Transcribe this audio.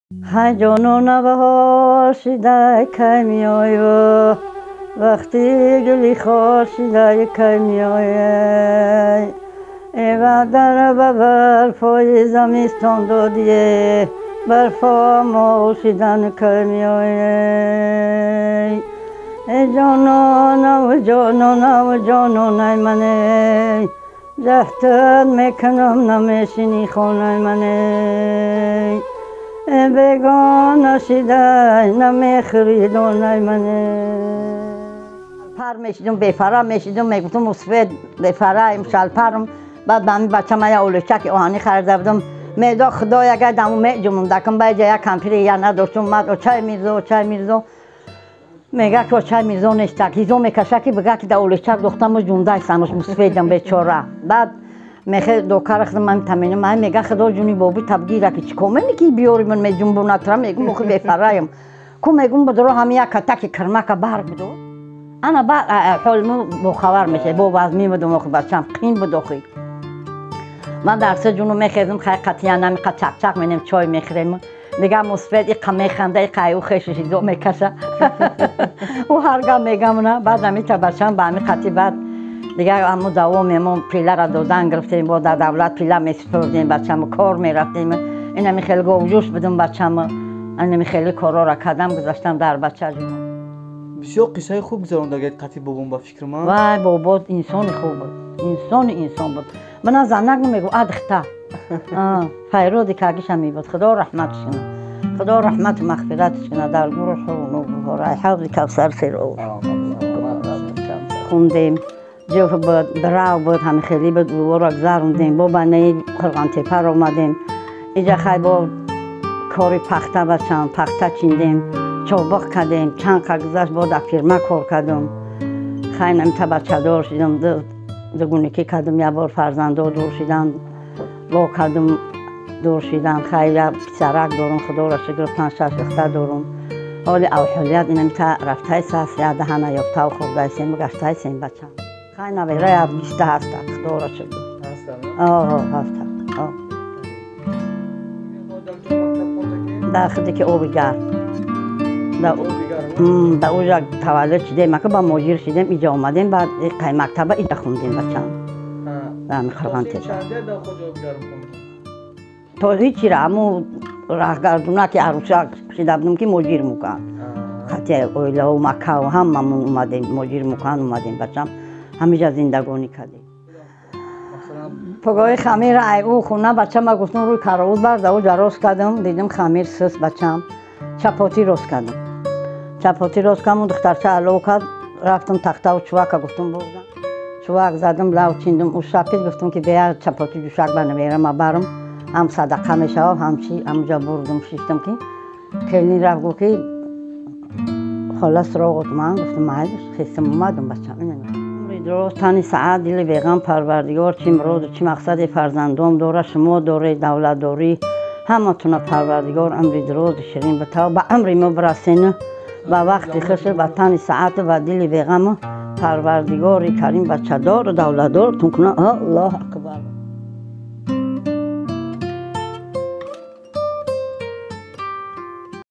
Ҳай ҷонона, баҳор шидай, кай меою? Вақти гули хор шидай, кай меояй? Э ваъдара ба барфои замистон додие, барфо мол шидан, кай меояй? Э ҷононаву ҷононаву ҷононай мане, ҷаҳтат мекунам, намешини хонаи мане. Бегона шидай, намехӯри донай мане. Пар мешидум, бефара мешидум, мегуфтум мусфед бефараем, шалпарам. Баъд ба ҳамин бача ман я олучаки оҳанӣ харида будам. Медо худо ягай даму меҷумум дакам байҷа як кампири я надоштум. Мад очай Мирзо, очай Мирзо мега ки очай Мирзо нестак, ҳизо мекаша ки бига ки да олучак дохтаму ҷундай самуш мусфедам бечора. Баъд мехе докара худам ман таминам ай мега худо ҷуни боби табгира ки чӣ комени ки биёри ман меҷумбунатра. Мегум охи бефараям ку, мегум будро ҳами як катаки кирмака барг будо. Ана баъд ҳолиму бохабар мешавад, бо вазмин будум охи, бачам қин буд охи. Ман дар се ҷуну мехезм, хай қатиян намиқа чақчақ менем, чой мехӯрем. Дигар мусфед иқа механда, иқа ӯ хешиш изо мекаша. Ӯ ҳар гап мегамна. Баъд амита бачам ба ҳами қати баъд дигар аму давоми мо пилара додан гирифтем, бо дар давлат пила месупурдем бачаму, кор мерафтем. Инами хеле говҷӯш будум бачаму, инами хеле корора кардам, гузаштам дар бача ҷуну. Бисёр қиссаи хуб гузарондагед қати бобом, ба фикри ман. Вай, бобо инсони хуб буд, инсони инсон буд. Мана занак намегу, адхта файроди кагиша мебуд. Худо раҳматш кунад, худо раҳмату мағфиратш кунад, дар гуру ҳуру ҳавзи Кавсар сероб хундем. Ҷуф буд, бирав буд, ҳами хеле буд, ӯро гузарондем. Бо банаи Қурғонтепар омадем. Иҷа хай бо кори пахта, бачам, пахта чиндем, чобиқ кардем. Чанд қа гузашт, бо дар фирма кор кардум. Хай намита бачадор шидам, дугуникӣ кардум, як бор фарзандо дур шидан, во кардум, дур шидан. Хай як писарак дорум, худоро шукр, панҷ шаш духтар дорум. Ҳоли авҳолият инамита рафтайсаст, як даҳана ёфтаву хӯрдайсем, гаштайсем бачам. Хай навера як биста ҳаста, худоро шукр, ҳаста. Дар худе ки оби гарм дар уҷа таваллуд шидем, ака ба моҷир шидем, иҷа омадем, баъд қай мактаба иҷа хундем бачам, дар Қурғонтепа. То ҳичира ҳаму раҳгардунаки арӯсак шида будум ки моҷир мукан хати оилаву маккаву ҳамамон омадем, моҷир мукан омадем бачам, ҳамиҷа зиндагонӣ кардем. Погоҳи хамир ай ӯ хона бачама гуфтум рӯи каровут барда, уҷа рост кардам, дидим хамир сис бачам, чапотӣ рост кардам. Чапотӣ рост кардам, духтарча алов кард, рафтам тахтаву чувака гуфтум бурдам, чувак задам, лав чиндум, ӯ шапид. Гуфтум ки бея чапотӣ ҷушак ба намерама барам, ҳам садақа мешавад, ҳам чи. Ҳамуҷа бурдум, шиштам ки келин рафт, гуфт ки хола, суроғот. Ман гуфтум майлиш, хестам омадам бачам. Дуруст, тани саат, дили беғам, парвардигор чӣ муроду чӣ мақсади фарзандом дора, шумо доред, давлатдорӣ ҳаматуна парвардигор амри дурозу ширин битав, ба амри мо бирасену ба вақти хушу ба тани саату ба дили беғаму парвардигори карим бачадору давлатдортун куна. Аллоҳ акбар.